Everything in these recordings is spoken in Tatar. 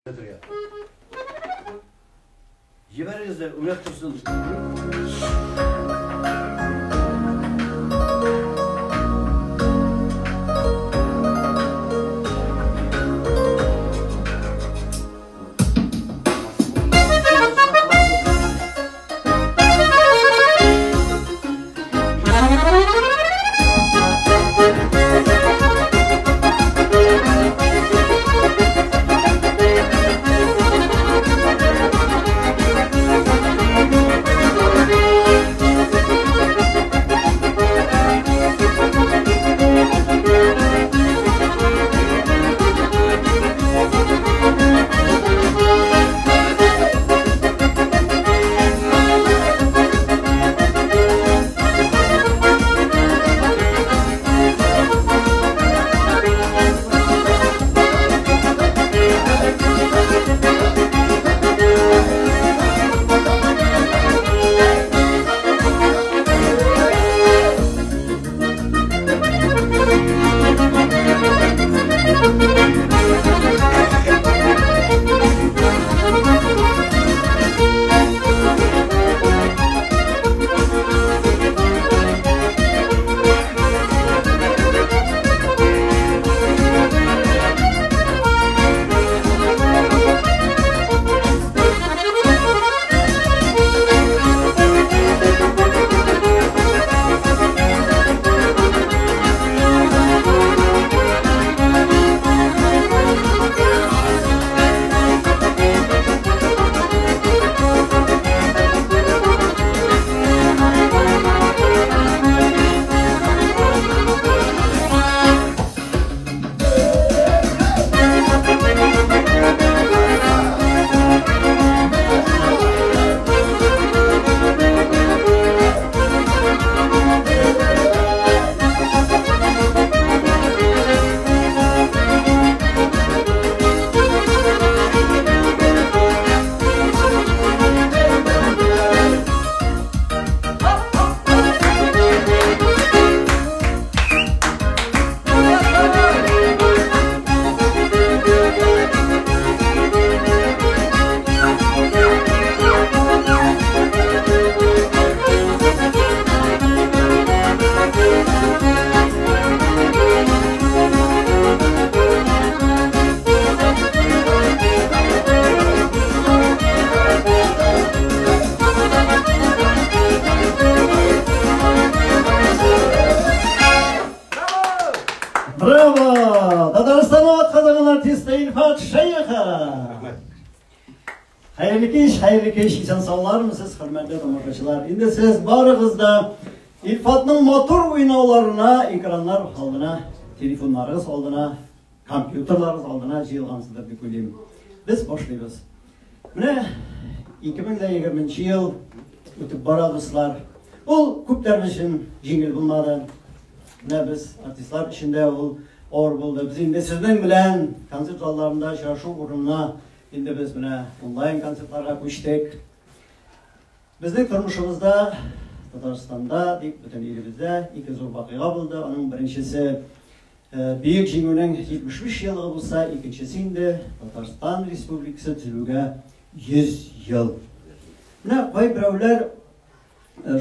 Күрсәтергә. Җибәрегез дә уйнап торсын. Браво! Татарстанның атказанган артисты Илфат Шәехов. Хәерле кич, хәерле кич, исән саулармысыз, хөрмәтле тамашачылар. Инде сез барыгыз да Илфатның матур уйнауларына экраннар алдына, телефоннарыгыз алдына, компьютерларыгыз алдына җыелгансыздыр дип уйлыйм. Без башлыйбыз. Менә 2020 ел үтеп бара, дуслар. Ул күпләр өчен җиңел булмады. Менә без артистлар өчен дә ул авыр булды. Без инде сезнең белән концерт залларында очрашу урынына инде без менә онлайн концертларга күчтек. Безнең тормышыбызда Татарстанда, дип бөтен илебездә ике зур вакыйга булды. Аның беренчесе Бөек Җиңүнең 75 еллыгы булса, икенчесе инде Татарстан Республикасы төзелүгә 100 ел. Менә кайберәүләр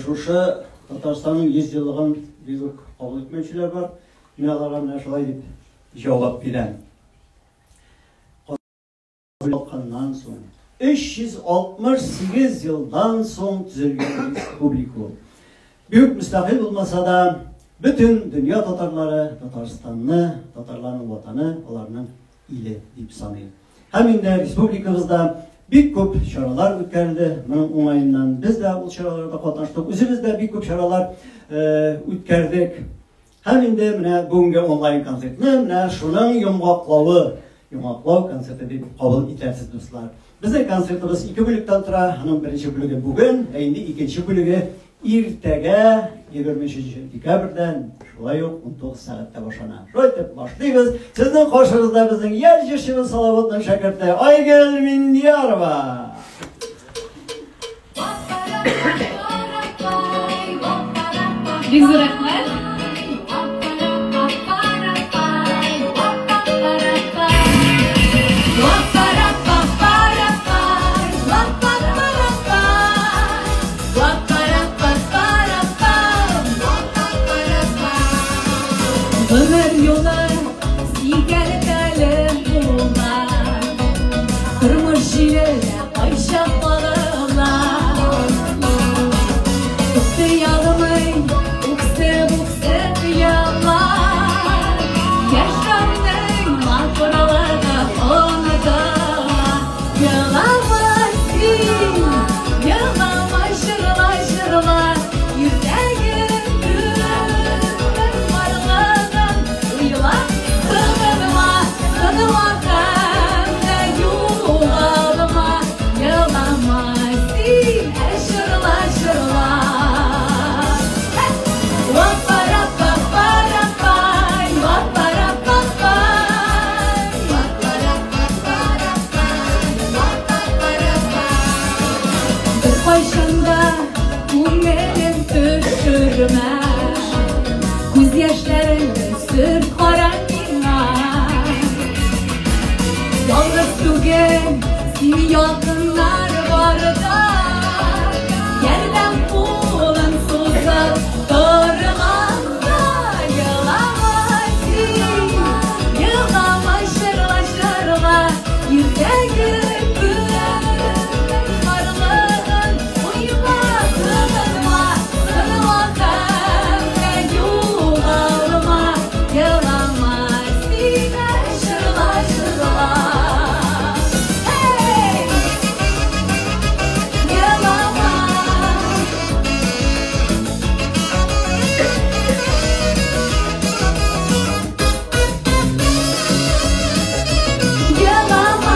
шушы Татарстанның 100 еллыгын бик үк кабул итмәүчеләр бар. Мин аларга менә шулай дип җавап бирәм. Алганнан соң, 368 елдан соң төзелгән республика ул. Бик мөстәкыйль булмаса да, бөтен дөнья татарлары Татарстанны, татарларның ватаны, аларның иле дип саный. Һәм инде республикабызда бик күп чаралар үткәрелде. Моның уңаеннан без дә ул чараларда катнаштык. Үзебез дә бик күп чаралар үткәрдек. Һәм инде менә бүгенге онлайн концертны менә шуның йомгаклавы, йомгаклау концерты дип кабул итәрсез, дуслар. Безнең концертыбыз ике бүлектән тора. Аның беренче бүлеге бүген, ә инде икенче бүлеге иртәгә 23 декабрьдән шулай ук 19 сәгатьтә башлана. Шулай итеп башлыйбыз. Сезнең каршыгызда безнең яшь җырчыбыз Салаватның шәкерте Айгөл Миндиярова. Бик зур рәхмәт. югалма, елама син, ә җырла, җырла. Ва-па-ра-па-па-ра-пай, ва-па-ра-па-пай, ва-па-ра-па-па-ра-пай, ва-па-па-ра-пай. Беркайчан да күңелең төшермә, күз яшьләреңне сөрт, кара миңа. Ялгыз түгел, син якыннар барда, ярдәм кулын сузып торганда. Елама син, елама, җырла, җырла, иртәге көннең барлыгын уйла, сыгынма, сынма һәм дә югалма, елама син, ә җырла, җырла. Hey! Елама. Елама.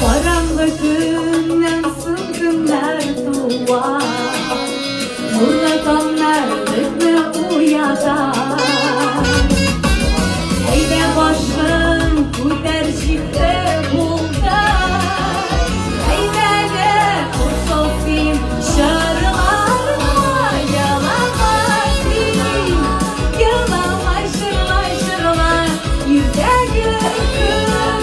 Караңгы көннән соң көннәр туа, нурлы таңнар безне уята. Әйдә башың күтәр, җитте булды. Әйдә әле кушыл син җырларга. Елама син, елама, җырла, җырла, иртәге көннең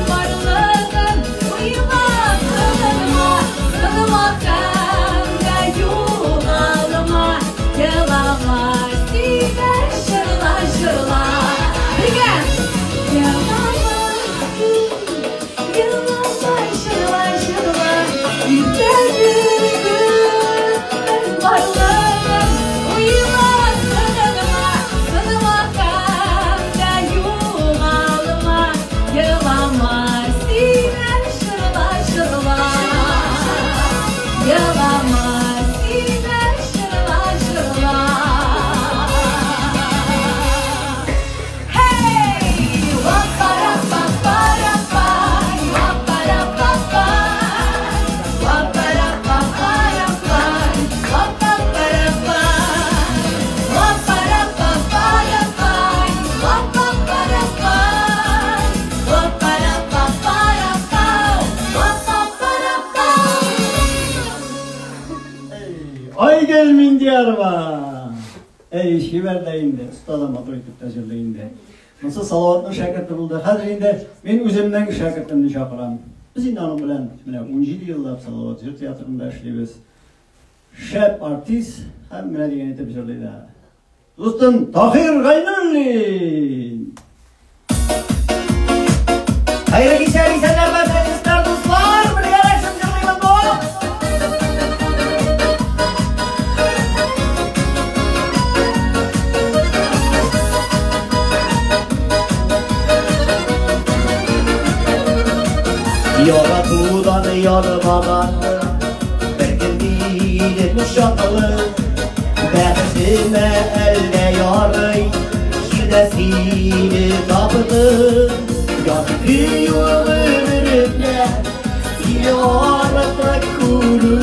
барлыгын уйла, сыгынма, сынма һәм дә югалма, елама син, ә җырла, җырла. Бергә! Елама син, елама, җырла, җырла, иртәге көннең барлыгын уйла, сыгынма, сынма һәм дә югалма, елама син, ә җырла, җырла. Елама син, ә җырла, җырла. Hey! Ва-па-ра-па-па-ра-пай, ва-па-ра-па-пай, ва-па-ра-па-па-ра-пай, ва-па-па-ра-пай, ва-па-ра-па-па-ра-пай, ва-па-па-ра-пай, ва-па-ра-па-па-ра-пау, ва-па-па-ра-пау. Айгөл Миндиярова! Эй, чибәр дә инде, оста да матур итеп тә җырлый инде. Монысы Салаватның шәкерте булды. Хәзер инде мин үземнең шәкертемне чакырам. Без инде аның белән менә 17 еллап Салават җыр театрында эшлибез. Шәп артист һәм менә дигән итеп җырлый да. Дустым Таһир Гайнуллин! Хәерле кичә, исәннәрме, дуслар, дуслар, бергәләшеп җырлыйбыз бу. Яратудан ярымаганны, бер кем минем чаклы. Бәхетемә әллә ярый, җирдә сине таптым. Якты гомеремдә сине артык күрү.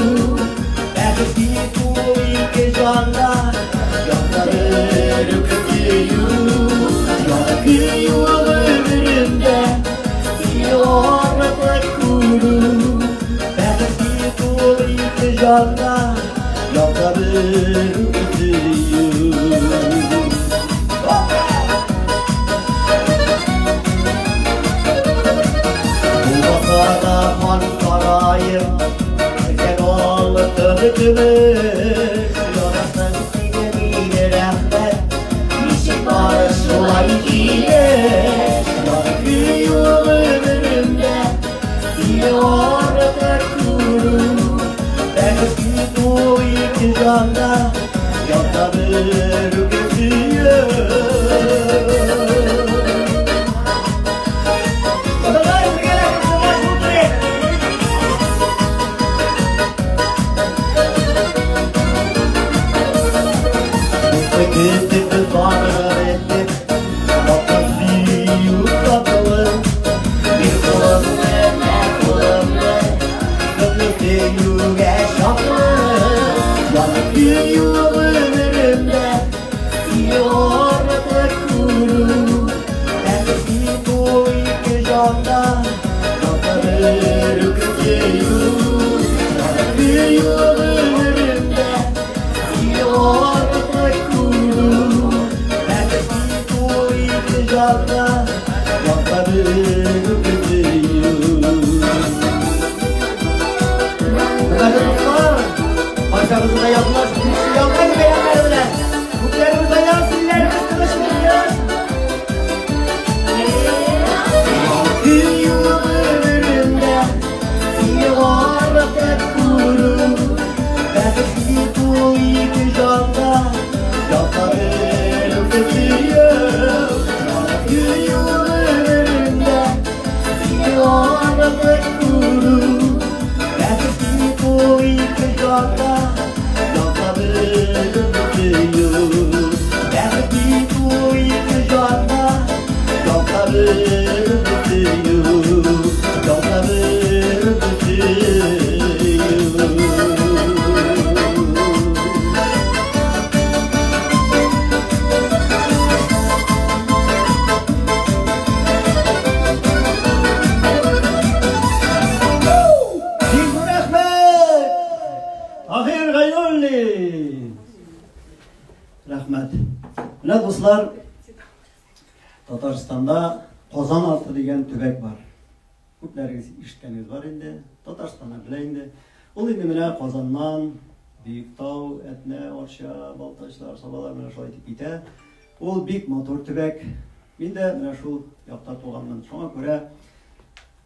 Бәхетне тулы ике җанда, янда бер үк сөю. Якты гомеремдә сине артык күрү. Бәхетне тулы ике җанда, янда бер үк сөю. Булмаса да хан сараем, Икән алтын көмеш, Яратсын сине мине рәхмәт, Ничек бары шулай килеш. Якты гомеремдә сине артык күрү. Бәхетне тулы ике җанда, янда бер үк сөю. Давай, бергәләшеп җырлашып утырыйк. Көтеп без барыгы беттек, татлы сөю татлы. Бир кулыңны, мә кулымны, кызны сөюгә чаклы. Янып көю гомеремдә, сине артык күрү. Бәхетли тулы ике җанда, татлы бер үк сөю. Янып көю гомеремдә, сине артык күрү. Бәхетли тулы ике җанда, татлы бер үк сөю. Хөрмәтле дуслар, барчабызны да якынлашып килүче Яңа ел бәйрәмнәре белән. Күкләребез аяз, илләребез тыныч булсын. Көю гомеремдә сине артык күрү. Бәхетли тулы ике җанда, ята бер үк сөю. Янып көю гомеремдә сине артык күрү. Бәхетли тулы ике җанда, ята бер үк сөю. Бәхетли тулы ике җанда, ята бер үк сөю. Ята бер үк сөю. Бик зур рәхмәт! Таһир Гайнуллин. Рәхмәт. Менә дуслар, Татарстанда Казан арты дигән төбәк бар. Күпләрегез ишеткәнегез бар инде, Татарстаннар белә инде. Ул инде менә Казаннан Биектау, Әтнә, Арча, Балтачлар, Сабалар менә шулай итеп китә. Ул бик матур төбәк. Мин дә менә шул якта туганмын. Шуңа күрә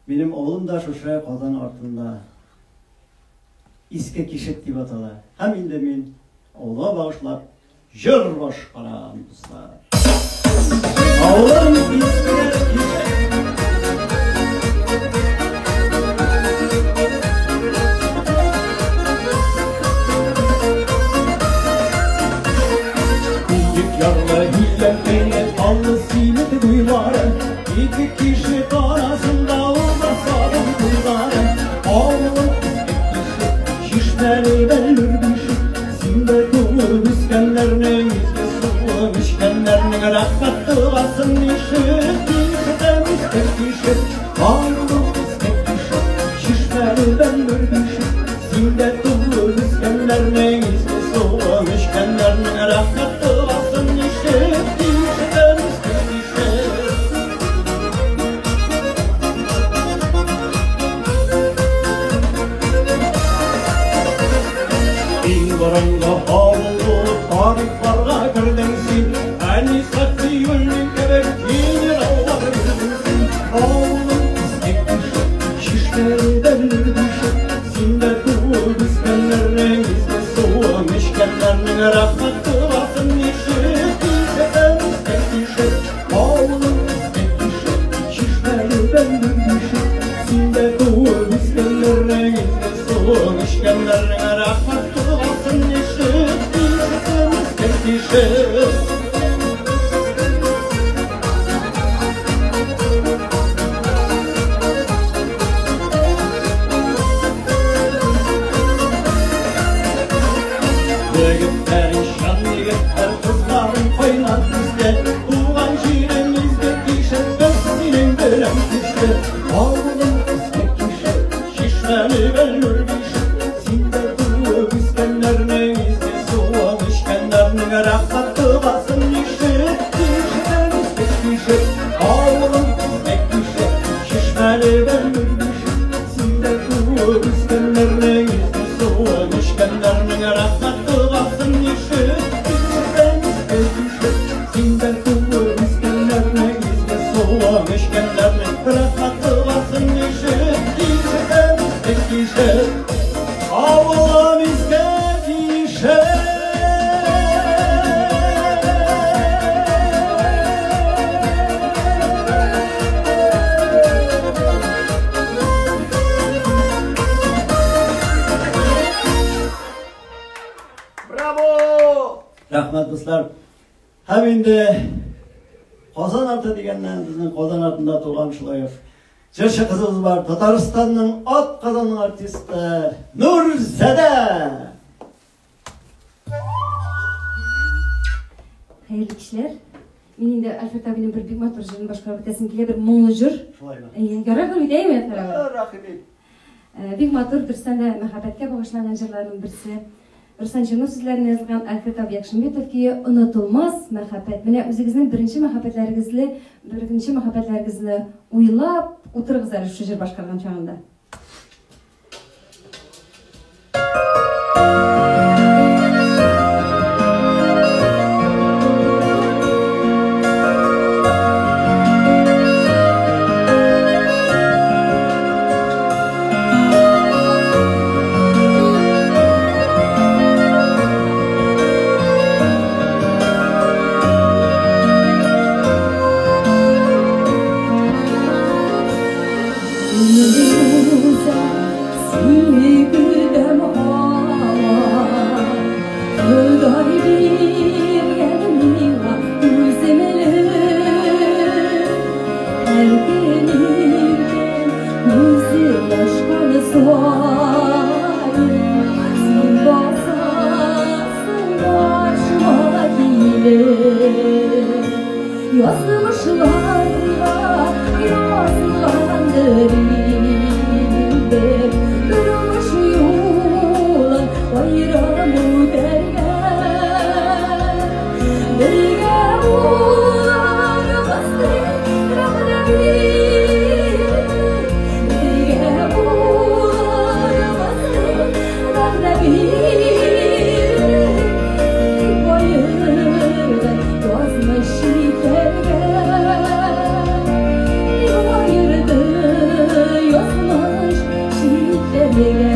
минем авылым да шушы Казан артында. Иске Кишет дип атала. Һәм инде мин авылга багышлап җыр башкарам, дуслар. Авылым Иске Кишет. Биек ярлы илләрдәге аллы сине буйлары, ике кеше арасында уза сабын туйлары. Авылым Иске Кишет, чишмәле бәллүр бишек, синдә туып үскәннәрнең изге суын эчкәннәрнең рәхмәт догасын ишет, ишетәм Иске Кишет. Авылым Иске Кишет, чишмәле бәллүр бишек, синдә туып үскәннәрнең изге суын эчкәннәрнең рәхмәт догасын ишет, ишетәм Иске Кишет. Иң борынгы авыл булып тарихларга кердең син, Әнис Сафиуллин кебек генераллар бирдең син. Авылым Иске Кишет, чишмәле бәллүр бишек, синдә туып үскәннәрнең изге суын эчкәннәрнең рәхмәт догасын ишет, ишетәм Иске Кишет. Авылым Иске Кишет, чишмәле бәллүр бишек, синдә туып үскәннәрнең изге суын эчкәннәрнең рәхмәт догасын ишет, ишетәм Иске Кишет. Егетләр, ишан егетләр, кызларың кайнар күзле, туган җирем Изге Кишет, без синең белән көчле. Авылым Иске Кишет, чишмәле бәллүр бишек, синдә туып үскәннәрнең изге суын эчкәннәрнең рәхмәт догасын Һәм инде Казан арты дигәннән безнең Казан артында туган шулай ук җырчы кызыбыз бар. Татарстанның ат казанган артисты Нурзадә. Хәерле кичләр. Мин инде Альфред абинең бер бик матур җырын башкарып үтәсем килә, бер моңлы җыр. Шулаймы? Әйе, ярар бер үтәйме, Альфред абый? Рәхим ит. Бик матур, дөрестән дә мәхәббәткә багышланган җырларның берсе. Руслан Чернов сүзләренә язылган Альфред абый Якшимбетов көе Онытылмас мәхәббәт. Менә үзегезнең беренче мәхәббәтләрегезне, беренче мәхәббәтләрегезне уйлап утырыгыз әле шушы җыр башкарган чагында. Язмышларга язылгандыр инде, тормыш юлын аерым үтәргә. Бергә булырбыз дип вәгъдә бирдек, бергә булырбыз дип вәгъдә бирдек. Тик аерды язмыш читләргә. Тик аерды язмыш читләргә.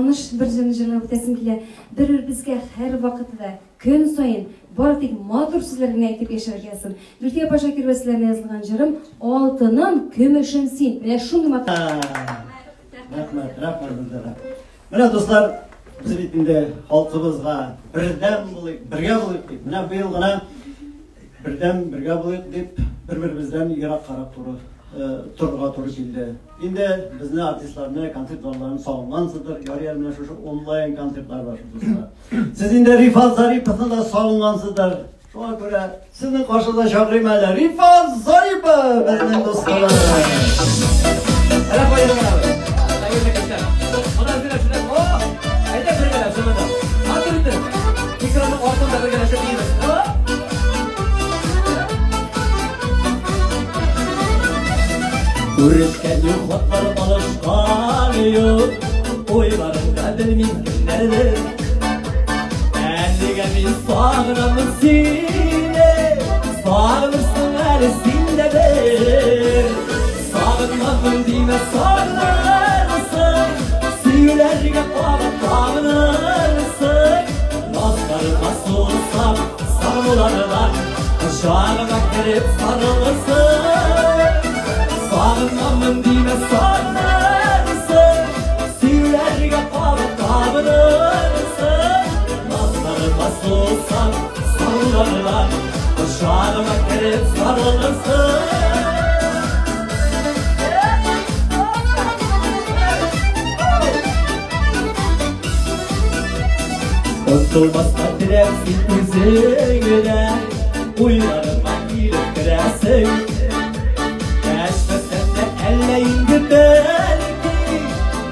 таныш бер җырны җырлап үтәсем килә. Бер-беребезгә һәрвакытта да, көн саен бары тик матур сүзләр генә әйтеп яшәргә язсын. Зөлфия апа Шакирова сүзләренә язылган җырым Алтыным, көмешем син. Менә шундый матур. Рәхмәт, рәхмәт Гөлзада. Менә дуслар, без бит инде халкыбызга бердәм булыйк, бергә булыйк дип, менә быел гына бердәм бергә булыйк дип, бер-беребездән ераккарак туры торырга туры килде. Инде безне артистларны, концерт залларын сагынгансыздыр. Ярый әле менә шушы онлайн концертлар бар, дуслар. Сез инде Рифат Зариповны да сагынгансыздыр. Шуңа күрә сезнең каршыда чакырыйм әле Рифат Зарипов безнең дуслар. Рәхмәт, Хәерле кичләр. Менә бер шулай. О! Әйдә бергәләп чыннан да. Матур итеп. Экранның артында бергәләшеп биибез. Күрешкән юк, хатлар алышкан юк, уйларымда белмим кемнәрдер. Әлегә мин сагынамын сине, сагынырсың әле син дә бер. Сагынмадым димә, сагынырсың, сөюләргә кабат табынырсың. Назларыма сусап, сарылардан, кочагыма кереп сарылырсың. Сагынмамын димә, сагынырсың, сөюләргә кабат табынырсың. Назларыма сусап, сарылардан, кочагыма кереп сарылырсың. Онытылмаска теләп син үзең генә уйларыма килеп керәсең. Дәшмәсәм дә әллә инде бәлки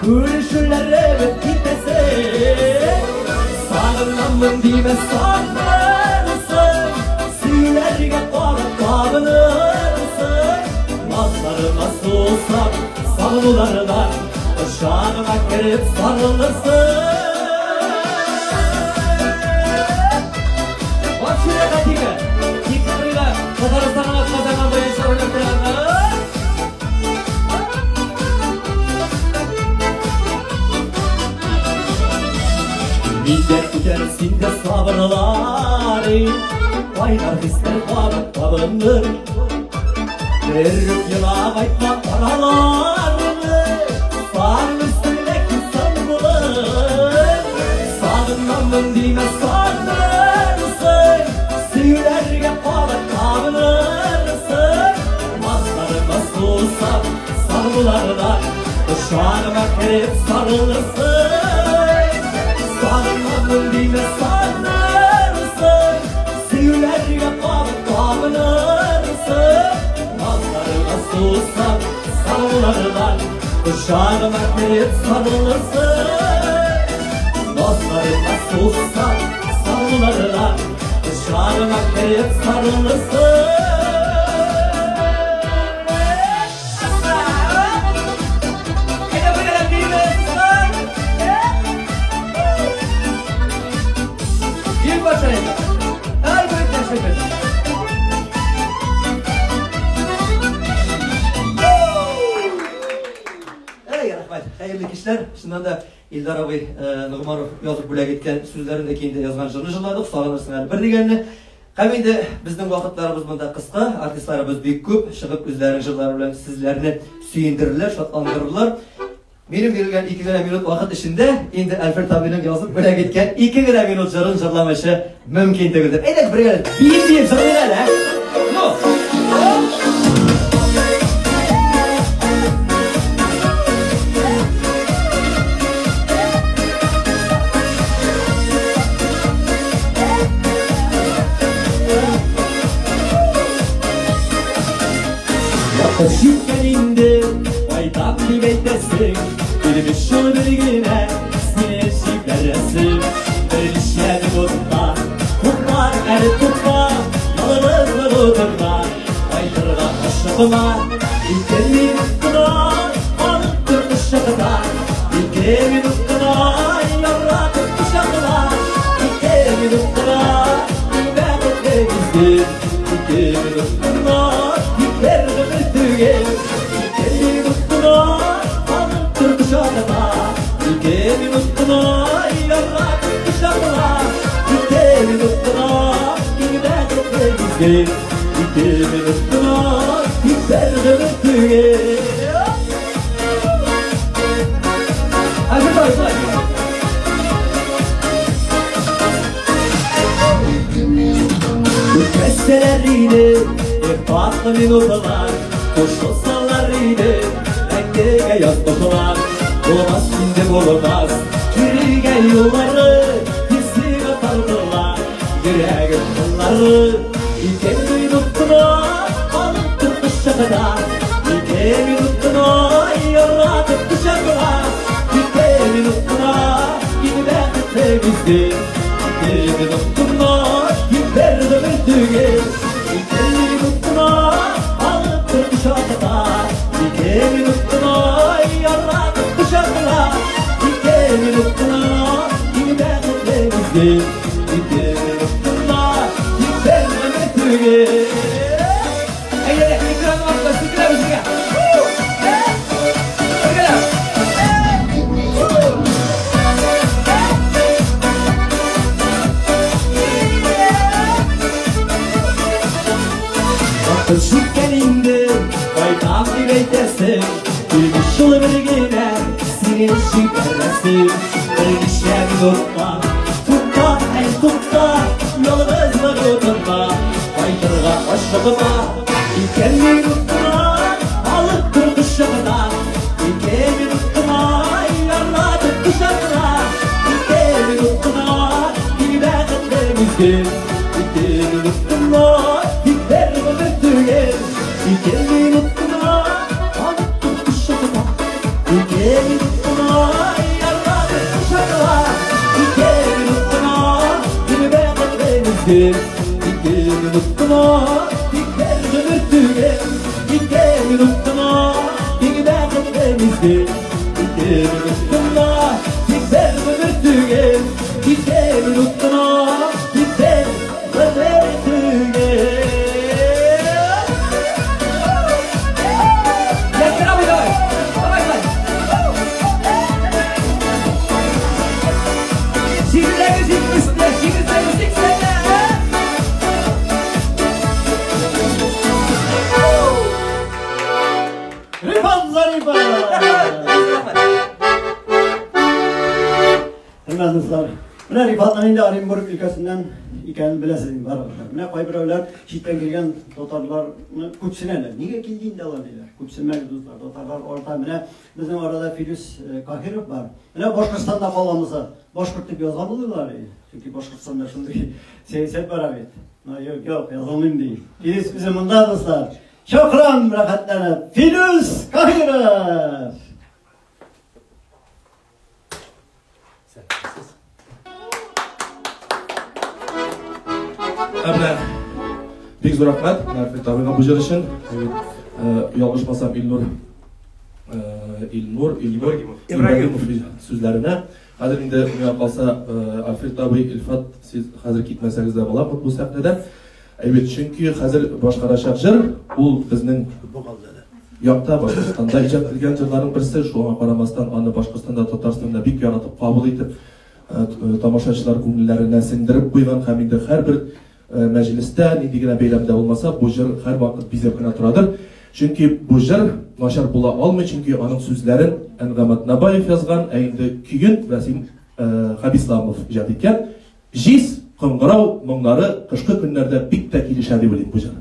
күрешүләребез китәсең. Сагынамын димә, сагынырсың, сөюләргә кабат табынырсың. Назларыма сусап, сагынулардан кочагыма кереп сарылырсың. Вообще хатига. Ике кырыйга Татарстанга казанган баянчылар уйнап торган. Мин дә көтәм, син дә сабырлар ит, кайнар хисләр кабат табыныр. Бер үк елап айтма араларны, сагынырсың, ләкин соң булыр. Сагынмамын димә, сагынырсың, сөюләргә кабат табынырсың. Назларыма сусап, сагынулардан кочагыма кереп сарылырсың. Сагынмамын димә, сагынырсың, сөюләргә кабат табынырсың. Назларыма сусап, сагынулардан кочагыма кереп сарылырсың. Назларыма сусап, сагынулардан кочагыма кереп сарылырсың. Әйдә бергәләп биибез. Биеп башлыйк. Ай, бөтен. Әй, рәхмәт. Хәерле кичләр. Чыннан да Илдар абый Ногманов язып бүләк иткән сүзләрен дә кейендә язган җырны җырладык. Сагынырсың әле бер дигәнне. Һәм инде безнең вакытларыбыз монда кыска, артистларыбыз бик күп, чыгып үзләренең җырлары белән сезләрне сөендерерләр, шатландырырлар. Минем бирелгән 2 генә минут вакыт эчендә инде Альфред абыйның язып бүләк иткән 2 генә минут җырын җырламыйча мөмкин түгелдер. Әйдәгез бергәләп биеп-биеп җырлыйк әле, ә? Ну! Вакыт җиткән инде, кайтам дип әйтәсең, Килеп шул бер генә сине җибәрәсең. Берничә минутка, туктар әле тукта, ялгызлык утырма, кайтырга ашыкма. 2 минут кына, алып тор кочагына, 2 минут кына, яратып кочагына, 2 минут кына, бәхетле йөзем, 2 минут кына, китәр гомер түгел. 2 минут кына, алып тор кочагына, 2 минут кына. мизгел. Ике минут кына, тик бер гомер түгел. Әзер, давай, шулай. Үтмәсәләр иде, эх, татлы минутлар, кушылсалар иде, мәңгегә язмышлар. Булмас инде, булмас, кирегә юллары, тик сиңа тартыла, йөрәгем кыллары. Ике минут кына, алып тор кочагына, ике минут кына, яратып кочакла, ике минут кына, иң бәхетле мизгел. Ике минут кына, тик бер гомер түгел. Ике минут кына, алып тор кочагына, ике минут кына, яратып кочакла, ике минут кына, иң бәхетле мизгел. Ике минут кына, тик бер гомер түгел. Әйдә, экран артында сикерәбез бергә. Бергәләп. Вакыт җиткән инде, кайтам дип әйтәсең, Килмеш шул бер генә сине җибәрәсем. Берничә минутка, тукта, әй, тукта, ялгызлык утында, кайтырга ашыгма. Ике минут кына, алып тор кочагына, ике минут кына, яратып кочакла, ике минут кына, иң бәхетле мизгел. Ике минут кына, тик бер гомер түгел. Ике минут кына, алып тор кочагына, ике минут кына, яратып кочакла, ике минут кына, иң бәхетле мизгел. Ике минут кына, тик бер гомер түгел. Ике минут кына, иң бәхетле мизгел. Ике минут кына, тик бер гомер түгел. Ике минут кына, тик бер гомер түгел. Яшьләр абый, давай. Давай, давай. Җирләге җитмештә, сигездәге сиксәндә. Рифат Зарипов! Хөрмәтле дуслар, менә Рифатның инде Оренбург өлкәсеннән икәнен беләсез инде барыгыз да. Менә кайберәүләр читтән килгән татарларны күпсенәләр. Нигә килде инде алар диләр. Күпсенмәгез, дуслар, татарлар арта. Менә безнең арада Филүс Каһиров бар. Менә Башкортстанда калган булса, башкорт дип язган булырлар. Чөнки Башкортстанда шундый сәясәт бара бит. Но юк, юк, язылмыйм ди. Филүс үзе монда, дуслар. Чакырам рәхәтләнеп. Филүс Каһиров! Ә менә бик зур рәхмәт Альфред абыйга бу җыр өчен. Ялгышмасам, Илнур Илнур Илнур Ибрагимов сүзләренә. Хәзер инде миңа калса, Альфред абый, Илфат, сез хәзер китмәсәгез дә була бу сәхнәдән. Әйбәт, чөнки хәзер башкарачак җыр ул безнең якта Башкортстанда иҗат ителгән җырларның берсе. Шуңа карамастан, аны Башкортстанда, Татарстанда бик яратып кабул итеп, тамашачылар күңелләренә сеңдереп куйган һәм инде һәрбер мәҗлестә, нинди генә бәйрәмдә булмаса, бу җыр һәрвакыт бизәп кенә торадыр. Чөнки бу җыр начар була алмый, чөнки аның сүзләрен Әнгам Атнабаев язган, ә инде көен Рәсим Хабисламов иҗат иткән. Җиз кыңгырау моңнары кышкы көннәрдә бик тә килешә дип уйлыйм бу җыр.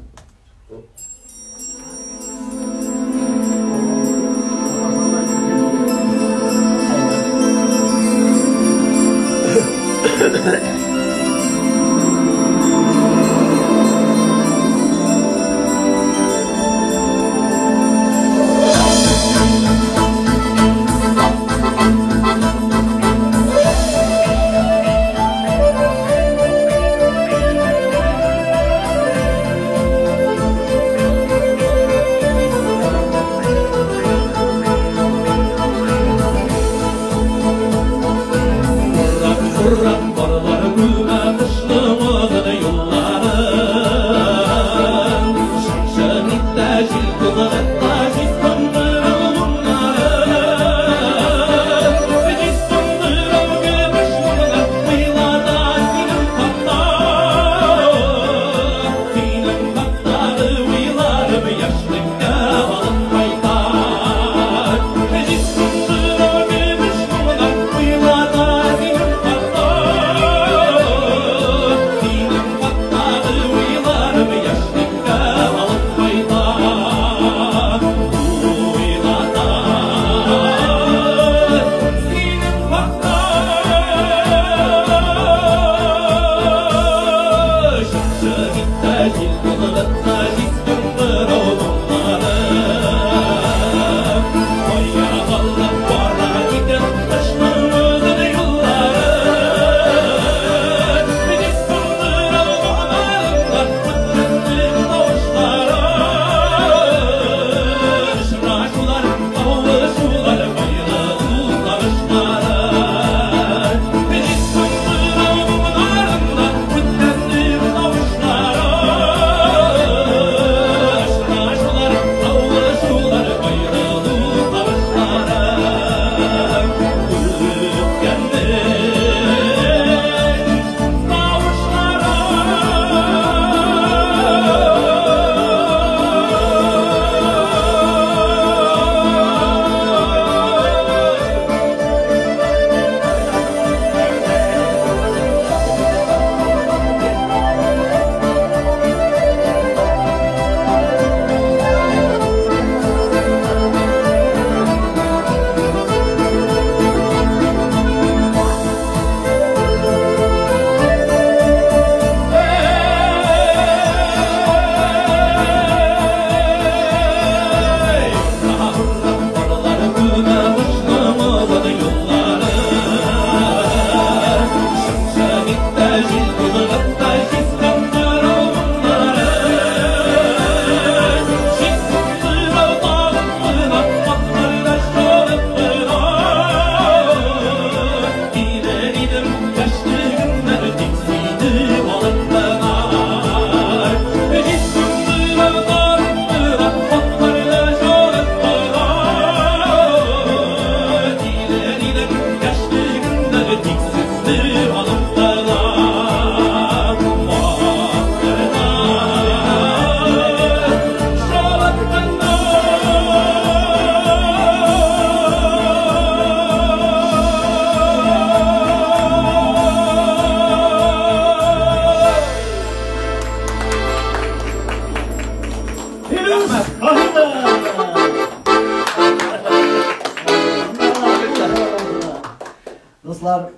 Дуслар,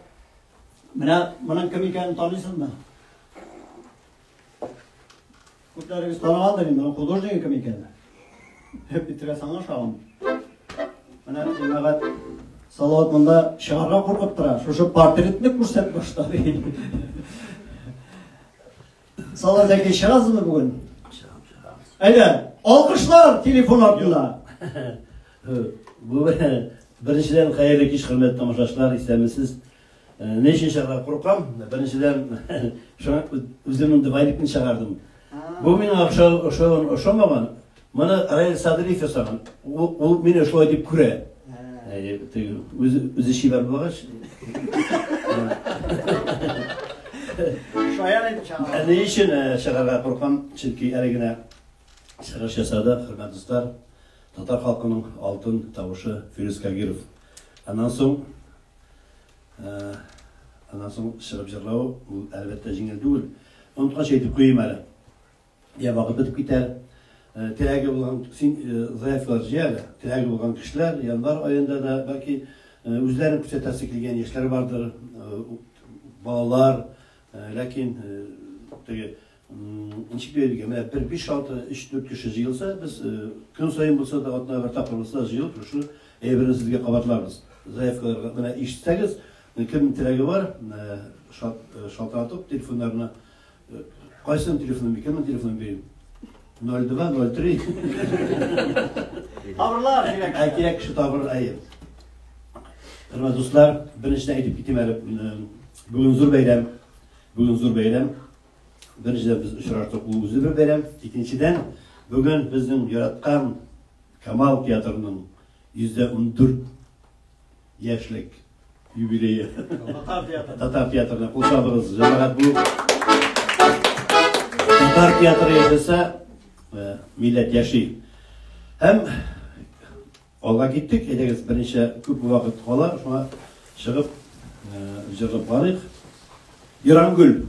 менә моның кем икәнен таныйсызмы? Күпләрегез таныгандыр инде, моның художнигы кем икәнен. Бетерәсең аңлашам. Менә җәмәгать Салават монда чыгарга куркып тора. Шушы портретны күрсәт башлады. Салават әкей, чыгасызмы бүген? Чыгам, чыгам. Әйдә, алкышлар телефон артында. Бу беренчедән хәерле кич, хөрмәтле тамашачылар, исәнмесез. Ни өчен чыгарга куркам? Беренчедән, шуңа үземнең двойникны чыгардым. Бу миңа ошау, ошавын ошамаган. Моны Раил Садриев ясаган. Ул мине шулай дип күрә. Теге үзе үзе чибәр булгач. Шаян әйтеп чыгара. Ни өчен чыгарга куркам? Чөнки әле генә чыгыш ясады, хөрмәтле дуслар. Татар халкының алтын тавышы Фирүз Кагиров. Аннан соң аннан соң чыгып җырлау ул әлбәттә җиңел түгел. Онытканчы әйтеп куйыйм әле. Я вакыт бетеп китәр. Теләге булган син заявкалар җыя әле. Теләге булган кешеләр январь аенда да бәлки үзләрен күрсәтәсе килгән яшьләр бардыр, балалар, ләкин теге ничек дип әйтергә, менә бер 5-6, 3-4 кеше җыелса, без көн саен булса да, атнага бер тапкыр булса да җыелып, шушы әйберне сезгә кабатларбыз. Заявкаларга менә ишетсәгез, кемнең теләге бар, шалтыратып телефоннарына, кайсының телефонын, кемнең телефонын бирим? 02, 03. Табырлар кирәк. Ә кирәк кеше табыр, әйе. Хөрмәтле дуслар, беренчедән әйтеп китим әле, бүген зур бәйрәм. Бүген зур бәйрәм. Беренчедән без очраштык, ул үзе бер бәйрәм. Икенчедән, бүген безнең яраткан Камал театрының 114 яшьлек юбилее. Татар театры. Татар театрына кул чабыгыз, җәмәгать, бу Татар театры яшәсә, милләт яши. Һәм алга киттек, әйдәгез, берничә күп вакыт кала, шуңа чыгып җырлап карыйк. Ирангөл.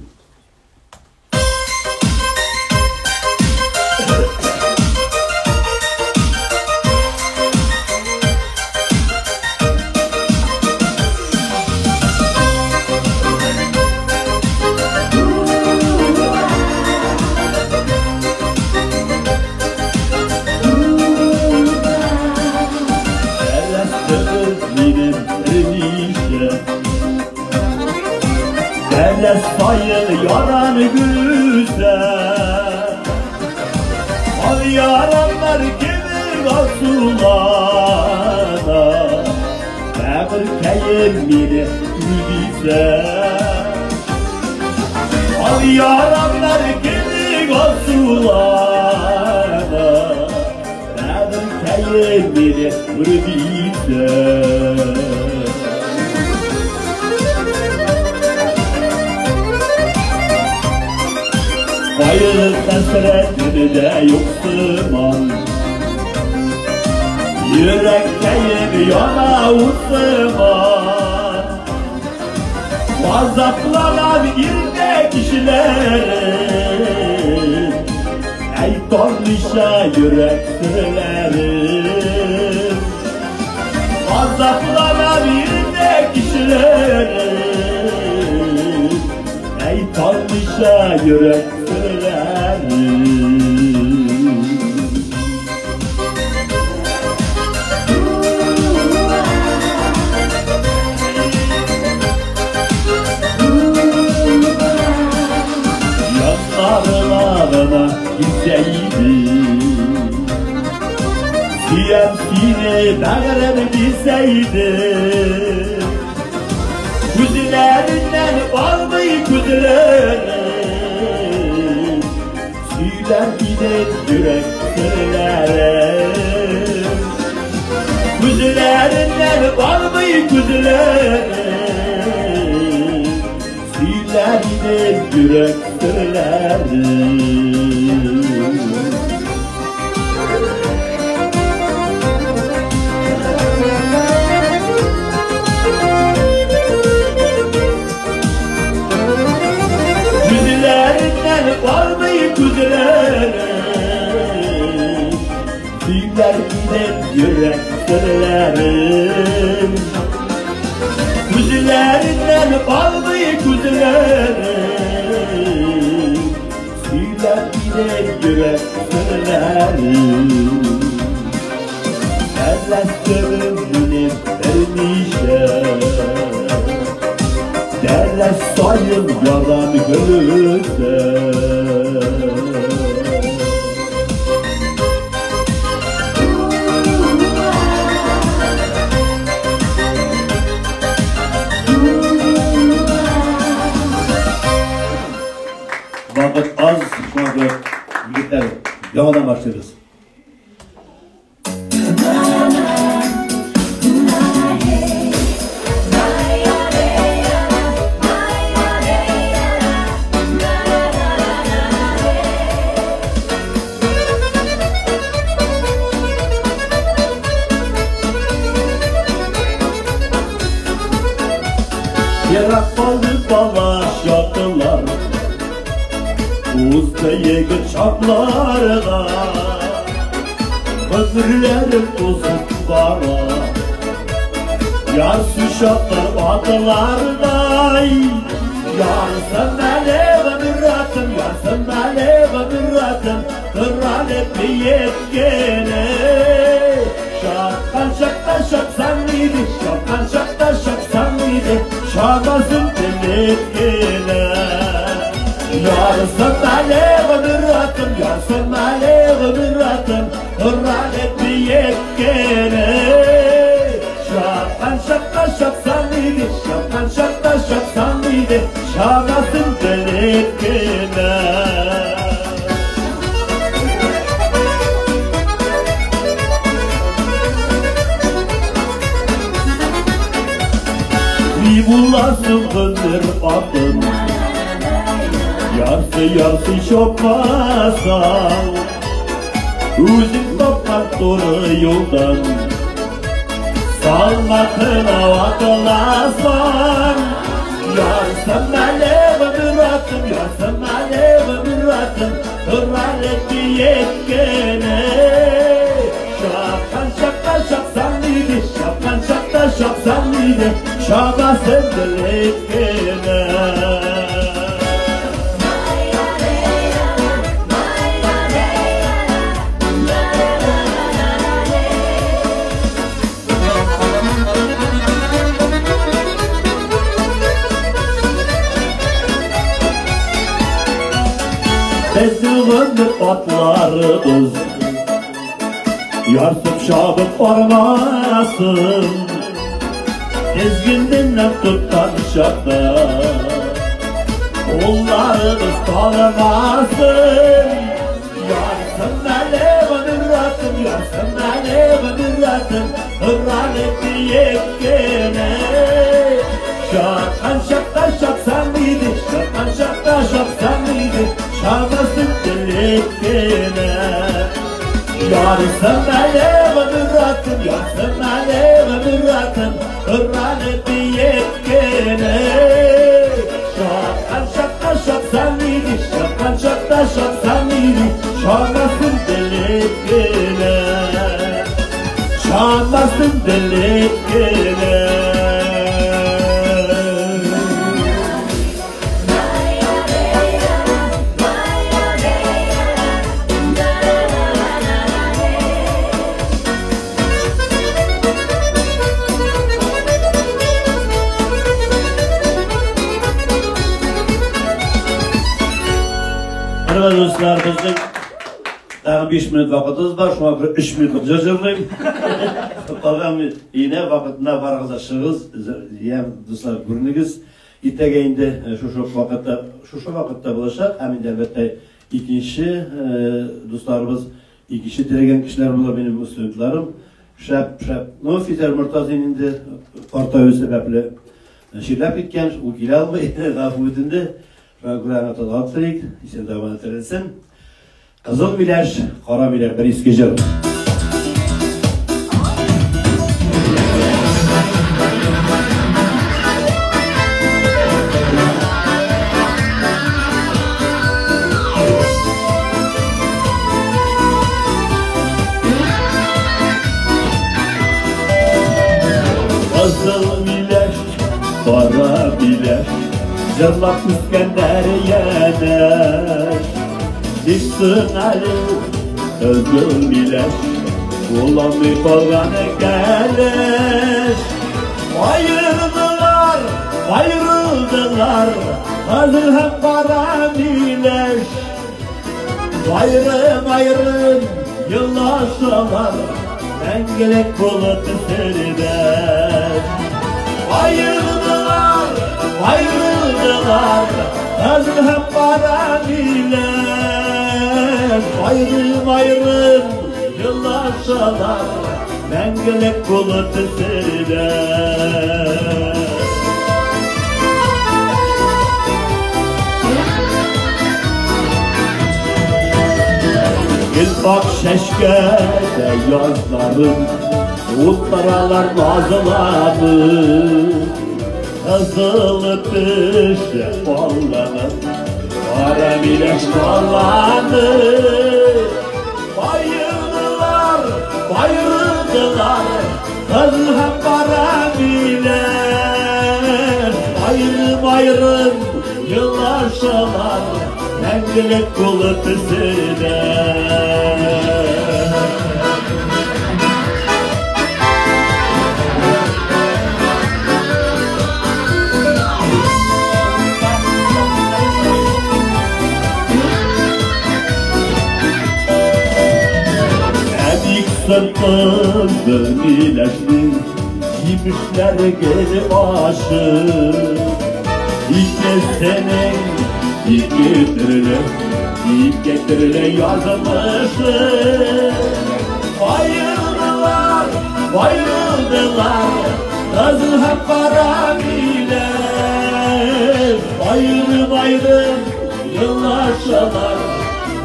Yaranlar kebir asulana, Bəğirkəyim meni ülbiysen. Al yaranlar kebir asulana, Bəğirkəyim meni ülbiysen. Qayğı həsrətini də yoxsuman, Yürəktəyim yana utsuman. Azaplanan irdə kişilərim, Ey tanışa yürək sırlarım. Azaplanan irdə kişilərim, Ey tanışa yürək sırlarım. Yanlarına gitseydim, Siyem seni bağrım bilseydim. Gözlerinden almayı gözlerim, Söyler giden yürek sırlarım. Gözlerinden almayı gözlerim, Söyler giden yürek sırlarım. Gözlerinden almayı gözlerim, Söyler giden yürek sırlarım. Gözlerinden almayı gözlerim, Söyler giden yürek sırlarım. Derleştirim benim vermişem, Derleş sayım yalan gülüse. Vaqıt az, şuna göre yigitler, yavadan başlıyoruz. Yarak kaldı dalaş yaptılar, Uzda yegit çaplarda, Ömürlerim uzun bara, Yarsı şaplar atlarda. Yarsın alev ömür atım, Yarsın alev ömür atım, Kıralet yetkeni. Şapkan şapkan şapsan mıydı, Şapkan şapkan şapsan mıydı, Şamasın diletkine. Yarsın alev ömür atım, Yarsın alev ömür atım, Kıralet yetkeni. Şapkan şapkan şapsan mıydı, Şapkan şapkan şapsan mıydı, Şamasın diletkine. Bulasın gındır atın, Yarsı yarsı şopmasan, Özün tapkan doğru yoldan, Salmakına atılasan. Yarsın alev ömür atım, Yarsın alev ömür atım, Hırralet yetkeni. Şapkan şapkan şapsan mıydı, Şapkan şapkan şapsan mıydı, Şamasın diletkine. Ömür Атларыбыз ярсып чабып армасын, Тезгиннән тоткан чакта Кулларыбыз талымасын. Ярсın әле гомер, ярсın әле гомер, Hırlanıp yetkene. Şartkan şakta şapsan idi, şartkan şakta şapsan idi, Şamasın dilekkene. Yarsın әле гомер, yarsın әле гомер, Hırlanıp yetkene. Şartkan şakta şapsan idi, şartkan şakta şapsan idi, Şamasın dilekkene. Şamasın dilekkene. Merhaba dostlar, безнең тагын 5 минут вакытыбыз бар, шуңа күрә 3 минутлык җыр җырлыйм. Калган инә вакытына барыгыз да чыгыгыз, ям дуслар, күренегез. Иртәгә инде шушы вакытта булачак һәм инде әлбәттә икенче дусларыбыз, икенче теләгән кешеләр булыр минем студентларым. Шәп, шәп. Ну, Физәр Мортазин инде картаю сәбәпле чирләп киткән, ул килә алмый, гафу үтенде. Шуңа күрә аңа тазалык телик, исән дәвам ителсен. Кызыл миләш, кара миләш бер иске җыр. Кызыл миләш, кара миләш, җырлап үскәннәр янәш. Диксен әле кызыл миләш, буламый калган кәләш. Аердылар, аерылдылар, кызыл һәм кара миләш. Ayrım ayrım yıllaşsalar, мәңгелек булып төселмәс. Ayrıldılar, ayrıldılar, кызыл һәм кара миләш. Ayrım ayrım yıllaşsalar, мәңгелек булып төселмәс. Gülbak şeşkede yazların, Uttaralar nazlanır. Kızılı pişe ballanır, Kara mileş ballanır. Bayıldılar, bayıldılar, Kızıl hem kara mileş. Ayrım ayrım yıllaşalar, Мәңгелек булып төселер. Әбик сыртынды миләшнең, Җимешләре гел ашы. Икесенең ике төрле, ике төрле язмышы. Аерылдылар, аерылдылар, кызыл һәм кара миләш. Аерым аерым елашалар,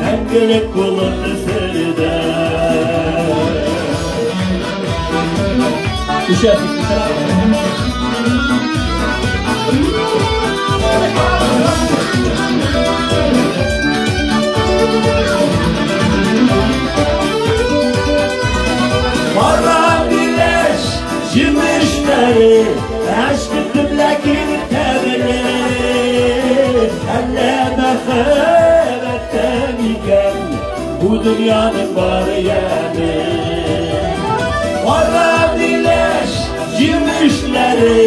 мәңгелек булып төселер. Kara mileş җимешләре, Aşkım ләкин тәмле. Әллә мәхәббәттән икән бу дөньяның бар яме. Кара миләш җимешләре,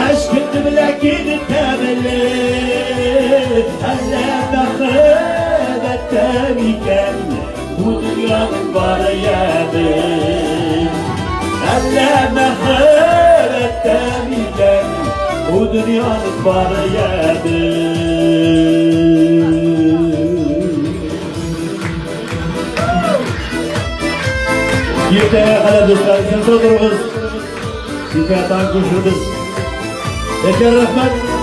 Aşkım ләкин тәмле. Әллә мәхәббәттән икән бар ямем. Әллә мәхәббәттә микән бу дөньяның бар яме? Иртәгә кадәр, дуслар, исән сау торыгыз. Иртәгә тагын күрешербез. Бәкәр, рәхмәт.